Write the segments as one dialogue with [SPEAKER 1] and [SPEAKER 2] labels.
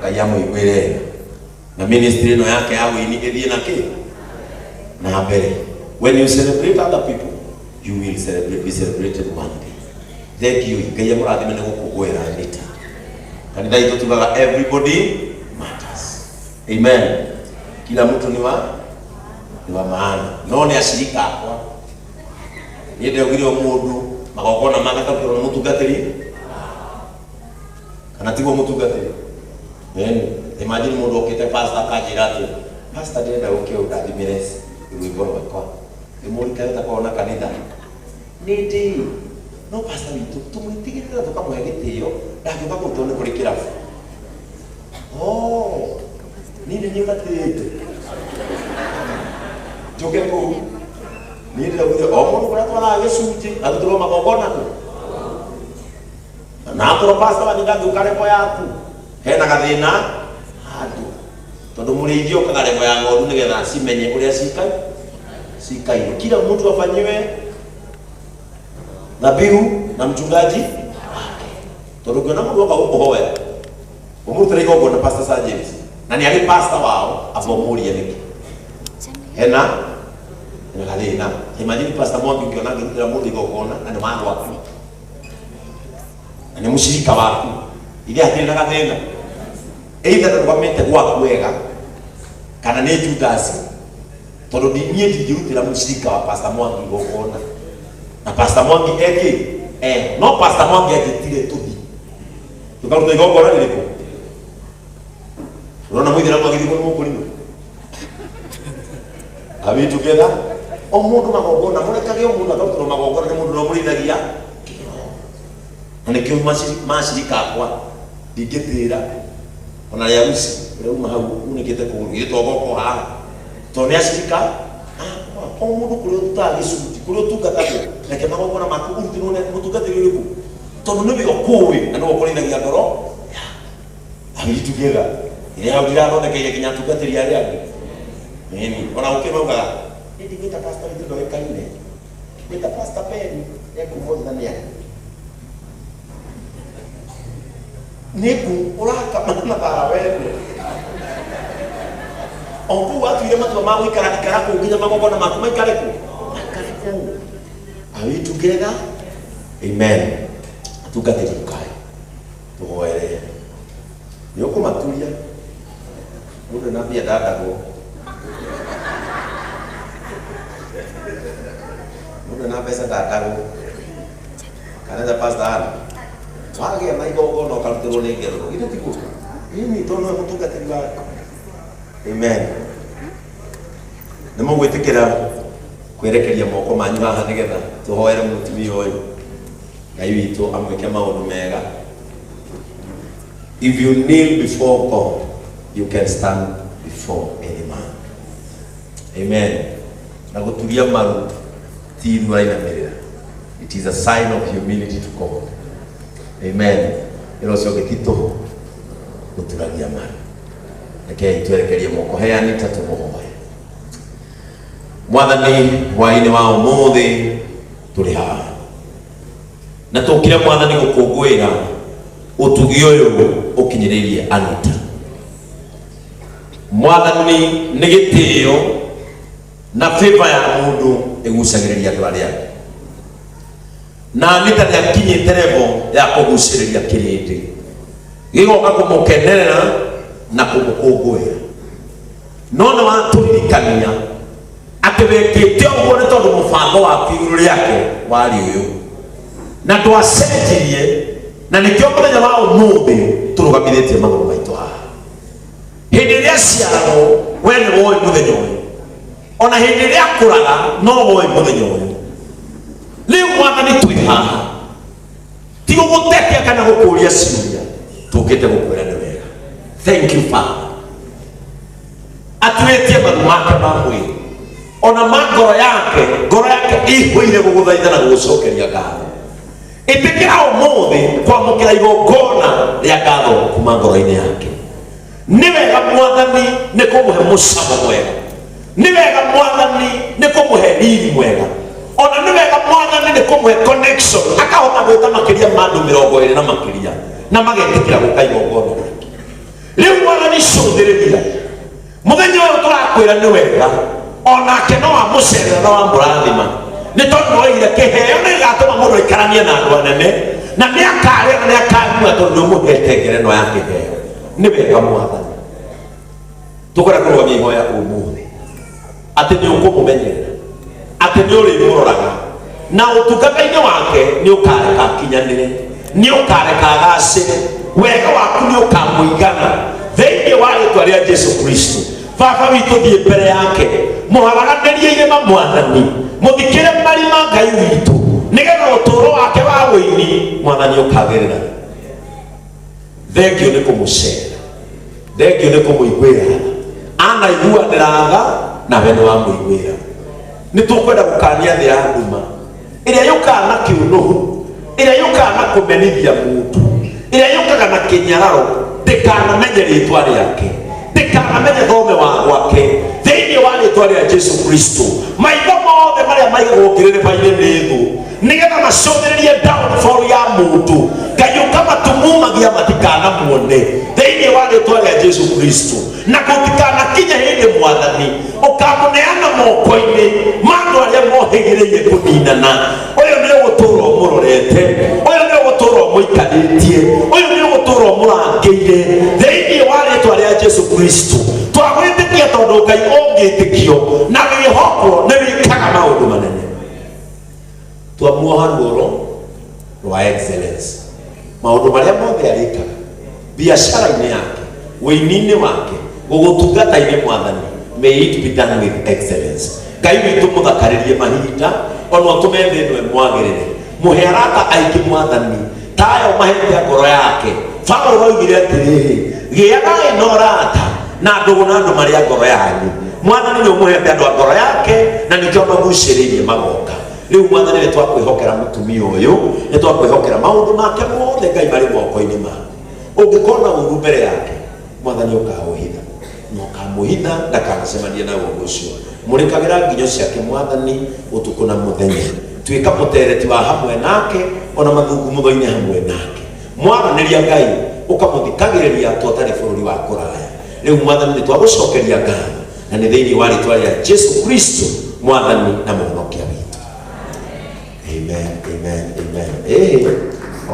[SPEAKER 1] Ngai amũiguĩre tha. Na ministry ĩno yake ya wĩini ĩthiĩ na kĩ na mbere. When you celebrate other people, you will celebrate, be celebrated one day. Thank you. Ngai amũrathime nĩ gũkũngũĩra Anita. Kanitha itũ tugaga everybody matters. Amen. Kila mtu ni wa maana. No nĩ acirika akwa. Niĩ ndĩraugire o mũndũ magongona make akarutĩrwo nĩ mũtungatĩri kana tiguo mũtungatĩri. Ĩni, imagine mũndũ okĩte pastor akanjĩra atĩ pastor ndĩrenda ũke ũndathimĩre rwĩmbo rwakwa. Ndĩmũrikae ũtakoragwo na kanitha. Nĩ ndĩ no pastor witũ tũmwĩtigĩrĩre na tũkamũhe gĩtĩo ndangĩũka kũu tondũ nĩ kũrĩ kĩrabu. Oh, niĩ nĩ niĩ ũtatĩĩte. Njũke kũu. Niĩ ndĩraugire o mũndũ kũrĩa twaraga gĩcunjĩ arutĩrwo magongona kũ. Na akorwo pastor wanyu ndangĩũka level yaku hena gathĩna handũ tondũ mũrĩithi okaga level ya ng'ondu nĩgetha cimenye ũrĩa cikaire. Kila mtu afanyiwe dhabihu na mchungaji wake tondũ ũngĩona mũndũ oka gũkũhoya ũmũrutĩre igongona pastor Sir James na nĩ arĩ pastor wao amba ũmũrie nĩkĩ hena gathĩna. Imagine pastor Mwangi ũngĩona angĩrutĩra mũndũ igongona na nĩ wa gwaku na nĩ mũcirika waku ithe hatirĩ na gathĩna, either ndarũgamĩte gwaku wega kana nĩ Judas, tondũ niĩ ndingĩrutĩra mũcirika wa pastor Mwangi igongona na pastor Mwangi eki no pastor Mwangi anjĩtire tũthi tũkaruta igongona rĩrĩkũ. Ũrona mũithĩramu agĩthiĩ kũndũ mũkũrimũ. Are we together? O mũndũ magongona, mũrekage o mũndũ akarutĩrwo magongona nĩ mũndũ ũrĩa ũmũrĩithagia kĩroho. Na nĩkĩo macirika akwa ndingĩtĩra ona rĩa uci ũrĩa uma hau unĩkĩte kũgũrũ githĩ to goko haha tondũ nĩ acirika akwa. O mũndũ kũrĩa ũrutaga gĩcunjĩ, kũrĩa ũtungatagwo, reke magongona maku ũrutĩrwo nĩ mũtungatĩri ũrĩkũ, tondũ nĩwe ũkũĩ na nĩwe ũkũrĩithagia ngoro. Are we together? Ĩrĩa hau ndirathondekeire nginya atungatĩri arĩa angĩ. Ĩni, ona gũkĩ maugaga, niĩ ndigwĩta pastor witũ ndoĩkaine. Ngwĩta pastor Ben ekuma ũthĩ na nĩ arĩ. Nĩkũ ũrakama na thara wene. O kũu watuire matua ma gũikara ikara kũu nginya magongona maku maikare kũ? Maikare kũu. Are we together? Amen. Atungatĩri ũkai. Tũhoere. Nĩ ũkũmaturia. Mũndũ na mbia ndandagwo. Mũndũ na mbeca ndandagwo. Kanitha pastor Ann. Wagĩa na igongona ũkarutĩrwo nĩ ngerũro. Githĩ tiguo? Ĩni tondũ nĩwe mũtungatĩri waku. Amen. Nĩ mũgwĩtĩkĩra kwerekeria moko manyu haha nĩgetha tũhoere mũtumia ũyũ. Ngai witũ amwĩke maũndũ mega. If you kneel before God, you can stand before any man. Amen. Na gũturia maru ti iru ũrainamĩrĩra. It is a sign of humility to God. Amen. Wĩra ũcio ũngĩ ti tũhũ gũturagia maru. Rekei twerekerie moko he Anita tũmũhoe. Mwathani, hwaĩ-inĩ wa ũmũthĩ tũrĩ haha na tũkire Mwathani gũkũngũĩra ũtugi ũyũ ũkinyĩrĩirie Anita. Mwathani, nĩ gĩtĩo na favor ya mũndũ ĩgucagĩrĩria andũ arĩa angĩ, na Anita nĩ akinyĩte level ya kũgucĩrĩria kĩrĩndĩ gĩgoka kũmũkenerera na kũmũkũngũĩra. No nĩ watũririkania atĩ wĩkĩte ũguo nĩ tondũ mũbango waku igũrũ rĩake warĩ ũyũ na ndwacenjirie, na nĩkĩo mũthenya wa ũmũthĩ tũrũgamithĩtie magũrũ maitũ haha. Hĩndĩ ĩrĩa aciaragwo we nĩ woĩ mũthenya ũyũ, ona hĩndĩ ĩrĩa akũraga no woĩ mũthenya ũyũ. Rĩu Mwathani, twĩ haha ti gũgũtetia kana gũkũria ciũria, tũkĩte gũkwĩra nĩ wega. Thank you, Father. Aturĩtie maru make ma mwĩrĩ ona ma ngoro yake, ngoro yake ĩihũire gũgũthaitha na gũgũcokeria ngatho. Ĩtĩkĩra ũmũthĩ kwamũkĩra igongona rĩa ngatho kuma ngoro-inĩ yake. Nĩ wega Mwathani nĩ kũmũhe mũcamo mwega, nĩ wega Mwathani nĩ kũmũhe riri mwega, ona nĩ wega Mwathani nĩ kũmũhe connection akahota gwĩta makĩria ma andũ 20 na makĩria na magetĩkĩra gũka igongona rĩake. Rĩu. Ũramũgucĩrĩria mũthenya ũyũ tũrakwĩra nĩ wega onake no amũcerera no amũrathima nĩ tondũ oigire kĩheo nĩ gĩgatũma mũndũ aikaranie na andũ anene na nĩ akarĩa na nĩ akanyua tondũ nĩ ũmũhete ngerenwa ya kĩheo. Nĩ wega Mwathani, tũkwenda kũrũgamia ihoya ũmũthĩ atĩ nĩ ũkũmũmenyerera, atĩ nĩ ũrĩmũroraga na ũtungata-inĩ wake, nĩ ũkareka akinyanĩre, nĩ ũkareka agacĩre, wega waku nĩ ũkamũigana thĩinĩ wa rĩtwa rĩa Jesu Kristo. Baba witũ, thiĩ mbere yake, mũharaganĩrie irĩma Mwathani, mũthikĩre marima Ngai witũ, nĩgetha ũtũũro wake wa wĩini Mwathani ũkagĩrĩra. Thengio nĩ kũmũcera, thengio nĩ kũmũiguĩra tha, anaiguanĩra tha nawe nĩ wamũiguĩra. Nĩ tũkwenda gũkania thĩ ya nduma ĩrĩa yũkaga na kĩũnũhu, ĩrĩa yũkaga na kũmenithia mũndũ, ĩrĩa yũkaga na kĩnyararo, ndĩkanamenye rĩtwa rĩake, ndĩkanamenye thome wa gwake thĩinĩ wa rĩtwa rĩa Jesu Kristo. Maitho mothe marĩa maigagwo ngĩrĩrĩba-inĩ nĩ thũ nĩgetha macũthĩrĩrie downfall ya mũndũ, Ngai ũkamatumumagia matikanamuone thĩinĩ wa rĩtwa rĩa Jesu Kristo, na gũtikanakinye hĩndĩ Mwathani ũkamũneana moko-inĩ ma andũ arĩa mohĩgĩrĩire kũninana. Ũyũ nĩ ũgũtũra ũmũrorete, ũyũ nĩ ũgũtũra ũmũikarĩtie, ũyũ nĩ ũgũtũra ũmũrangĩire thĩinĩ wa rĩtwa rĩa Jesu Kristo. Twagwĩtĩkia tondũ Ngai ũngĩtĩkio na wĩhokwo nĩ wĩkaga maũndũ manene. Twamuoha ruoro rwa excellence maũndũ marĩa mothe arĩkaga, biacara-inĩ yake, wĩini-inĩ wake, gũgũtungata-inĩ Mwathani, may it be done with excellence. Ngai witũ, mũthakarĩrie mahinda ona ũtũme thĩ ĩno ĩmwagĩrĩre. Mũhe arata aingĩ Mwathani tayo mahete ngoro yake. Paulo oigire atĩrĩrĩ, gĩagai na ũrata na ndũgũ na andũ marĩa ngoro yanyu. Mwathani nĩ ũmũhete andũ a ngoro yake na nĩkĩo magucĩrĩirie magoka. Rĩu Mwathani, nĩ twakwĩhokera mũtumia ũyũ, nĩ twakwĩhokera maũndũ make mothe Ngai marĩ moko-inĩ maku. Ũngĩkorwo na ũru mbere yake Mwathani, ũkaũhitha na ũkamũhitha ndakanacemanie na ũru ũcio. Mũrĩkagĩra nginyo ciake Mwathani ũtukũ na mũthenya, tuĩka mũtereti wa hamwe nake ona mathungumutho-inĩ hamwe nake. Mwaranĩria Ngai ũkamũthikagĩrĩria twatarĩ bũrũri wa kũraya. Rĩu Mwathani, nĩ twagũcokeria ngatho na nĩ thĩinĩ wa rĩtwa rĩa Jesu Kristo Mwathani na Mũhonokia witũ. Amen, amen, amen. Ĩĩ,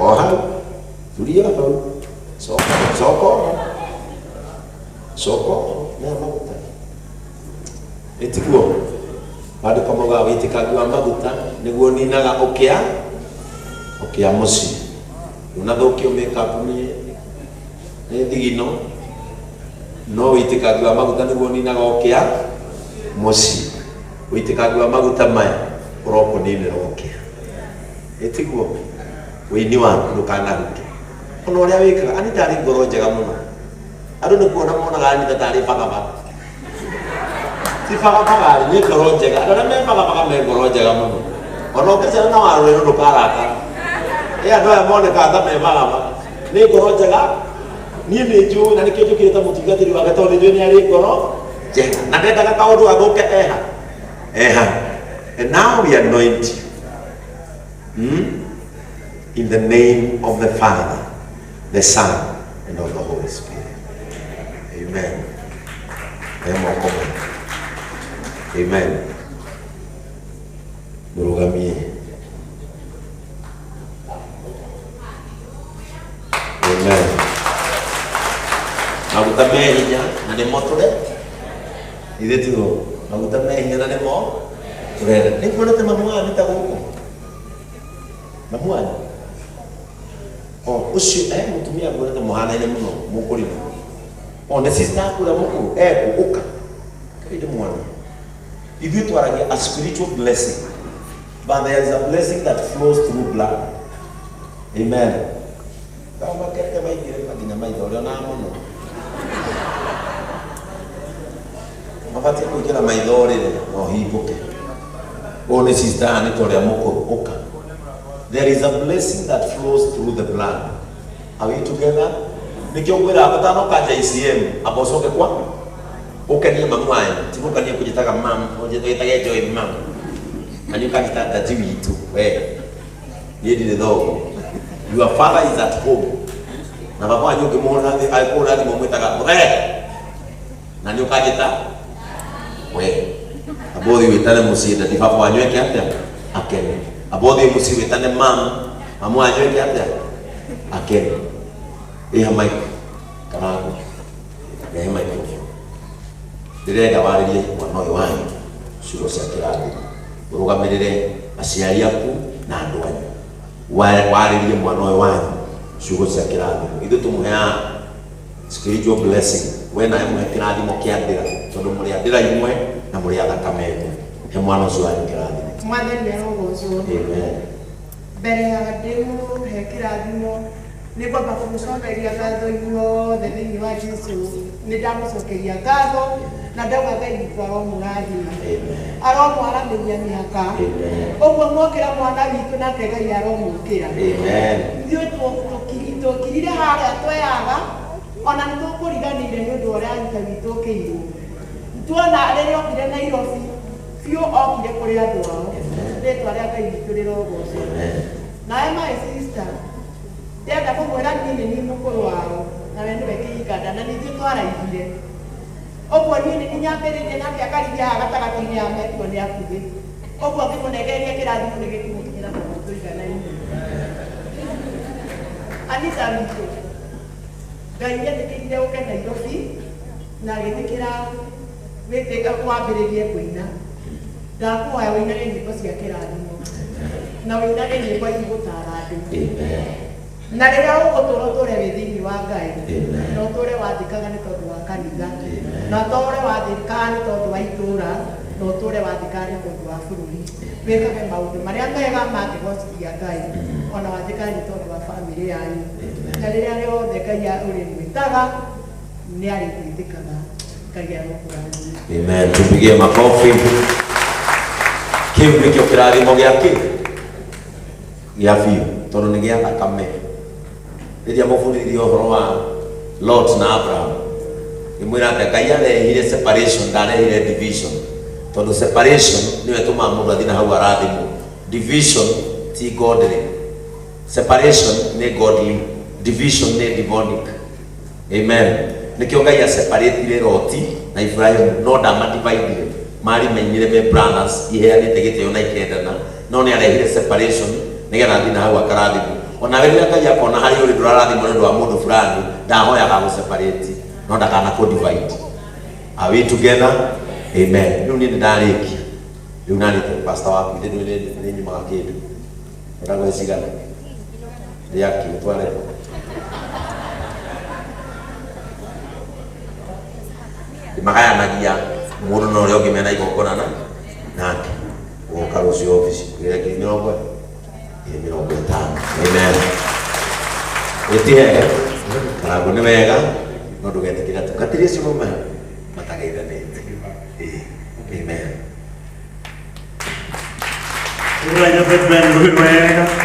[SPEAKER 1] o hau turia hau, coka coka ho, coka ho naya maguta ĩtiguo maandĩko maugaga wĩitĩkangi wa maguta nĩguo ninaga ũkĩa ũkĩa mũciĩ. Ndũnathũkio makeup nĩ thigino, no wĩitĩkangi wa maguta nĩguo ninaga ũkĩa mũciĩ. Wĩitĩkangi wa maguta maya ũrokũninĩra ũkĩa, ĩtiguo wĩini waku ndũkanahuke ona ũrĩa wĩkaga. Anita arĩ ngoro njega mũno, andũ nĩ kuona monaga Anita tarĩ bagabaga. Ti bagabaga rĩ, nĩ ngoro njega. Andũ arĩa me bagabaga me ngoro njega mũno, ona ũngĩcera na warũrĩrũ ndũkarakara. Ĩ andũ aya monekaga ta me bagabaga, nĩ ngoro njega. Niĩ nĩ njũĩ na nĩkĩo njũkĩte mũtungatĩri wake, tondũ nĩ njũĩ nĩ arĩ ngoro njega na ndendaga kaũndũ gathũke eha eha. And now we anoint you, In the name of the Father, the Son, and of the Holy Spirit. Amen. Moko maya. Amen. Mũrũgamie. Amen. Maguta me hinya na nĩmo tũre. Ithuĩ tiguo maguta me hinya na nĩmo tũrenda. Nĩ kuonete mamu wanyu ta gũkũ? Mamu wanyu? O, ũcio eh mũtumia nguonete mũhanaine mũno mũkũrima. O, nĩ sister aku ũrĩa mũkũrũ ekũ ũka. Kai ndĩmuone. Ithuĩ twaragia a spiritual blessing. But there is a blessing that flows through blood. Amen. Kamakete maingĩre nginya maitho ũrĩa onaga mũno. Mabatiĩ kũingĩra maitho rĩrĩ na ũhingũke. Ũyũ nĩ sister Anita ũrĩa mũkũrũ ũka. There is a blessing that flows through the blood. Are we together? Nĩkĩo ngwĩraga ũtanoka JCM amba ũcoke kwa ũkenie mamu wanyu, ti gũkenia kũnjĩtaga mam, ũnjĩtage Joy mam na nĩ ũkanjĩta daddy witũ. We niĩ ndirĩ thoguo. Your father is at home na baba wanyu ũngĩmũhũrĩra angĩkũhũrĩra thimũ mwĩtaga mũthee. Na nĩ ũkanjĩta we. Amba ũthiĩ wĩtane mũciĩ ndadi baba wanyu eke atĩa? Akene. Amba ũthiĩ mũciĩ wĩtane mamu, mamu wanyu eke atĩa? Akene. Ĩha mic Karango. Rehe microphone. Ndĩrenda warĩrie mwana ũyũ wanyu ciugo cia kĩrathimo. Ũrũgamĩrĩre aciari aku na andũ anyu. Warĩrie mwana ũyũ wanyu ciugo cia kĩrathimo. Ithuĩ tũmũheaga spiritual blessing. We nawe mũhe kĩrathimo kĩa ndĩra tondũ mũrĩ a ndĩra imwe na mũrĩ a thakame ĩmwe. He mwana ũcio wanyu kĩrathimo.
[SPEAKER 2] Mwathani arogocwo.
[SPEAKER 1] Amen.
[SPEAKER 2] Mbere ya ndĩmũhe kĩrathimo, nĩ ngwamba kũmũcokeria ngatho inyuothe thĩinĩ wa Jesu. Nĩ ndamũcokeria ngatho na ndauga Ngai witũ aromũrathima,
[SPEAKER 1] Amen.
[SPEAKER 2] aromwaramĩria mĩhaka.
[SPEAKER 1] Amen.
[SPEAKER 2] Ũguo mwokĩra mwana witũ nake Ngai aromũkĩra.
[SPEAKER 1] Amen.
[SPEAKER 2] Ithuĩ tũkirire harĩa tweyaga, ona nĩ tũkũriganĩire nĩ ũndũ wa ũrĩa Anita witũ ũkĩirwo. Tuona rĩrĩa okire Nairobi, biũ okire kũrĩ andũ ao. Rĩtwa rĩa Ngai witũ rĩrogocwo.
[SPEAKER 1] Amen.
[SPEAKER 2] Nawe my sister, ndĩrenda kũmwĩra niĩ nĩ niĩ mũkũrũ wao, nawe nĩwe kĩhikanda, na nĩ ithuĩ twaraihire. Ũguo niĩ nĩ niĩ nyambĩrĩirie nake akarigia haha gatagatĩ-inĩ ya metuo nĩ akuhĩ. Ũguo ngĩmũnengereria kĩrathimo nĩ gĩkũmũkinyĩra tondũ tũiganaine. Anita witũ, Ngai nĩetĩkĩrire ũke Nairobi na agĩtĩkĩra wambĩrĩrie kũina. Ndakũhoya ũinage nyĩmbo cia kĩrathimo na ũinage nyĩmbo igũtara andũ.
[SPEAKER 1] Amen.
[SPEAKER 2] Na rĩrĩa ũgũtũra ũtũre wĩ thĩinĩ wa Ngai,
[SPEAKER 1] Amen.
[SPEAKER 2] na ũtũre wathĩkaga nĩ tondũ wa kanitha,
[SPEAKER 1] Amen.
[SPEAKER 2] na ũtũre wathĩkaga nĩ tondũ wa itũũra, na ũtũre wathĩkaga nĩ tondũ wa bũrũri. Wĩkage maũndũ marĩa mega mangĩgocithia Ngai, ona wathĩkage nĩ tondũ wa bamĩrĩ yanyu.
[SPEAKER 1] Amen.
[SPEAKER 2] Na rĩrĩa rĩothe Ngai ũrĩmwĩtaga, nĩ arĩgwĩtĩkaga. Ngai arokũrathima.
[SPEAKER 1] Amen. Tupigie makofi. Kĩu nĩkĩo kĩrathimo gĩa kĩ? Gĩa biũ tondũ nĩ gĩa thakame. Rĩrĩa mũbundithirie ũhoro wa Lot na Abraham, ngĩmwĩra atĩ Ngai arehire separation, ndarehire division. Tondũ separation nĩyo ĩtũmaga mũndũ athiĩ na hau arathimwo. Division ti godly. Separation nĩ godly, division nĩ demonic. Amen. Nĩkĩo Ngai aseparatire Loti na Ibrahimu no ndamadividire. Marimainire me brothers iheanĩte gĩtĩo na ikendana, no nĩ arehire separation nĩgetha athiĩ na hau akarathimwo. Onawe rĩrĩa Ngai akona harĩa ũrĩ ndũrarathimwo nĩ ũndũ wa mũndũ fulani, ndahoyaga agũ separate no ndakana kũ divide. Are we together? Amen. Rĩu niĩ nĩ ndarĩkia. Rĩu narĩte pastor waku ithe ndũĩ nĩ nyumaga kĩndũ. Ũragwe cigana? Rĩaki ũtware. Magayanagia mũndũ na ũrĩa ũngĩ mena igongona na nake. Ũgoka rũciũ obici ngĩre 20,000 50,000. Amen. Ĩti hega. Karango nĩ wega no ndũgetĩkĩre atungatĩri acio mauma matageithanĩte. Ĩĩ. Amen.
[SPEAKER 3] Uraja Batman wega.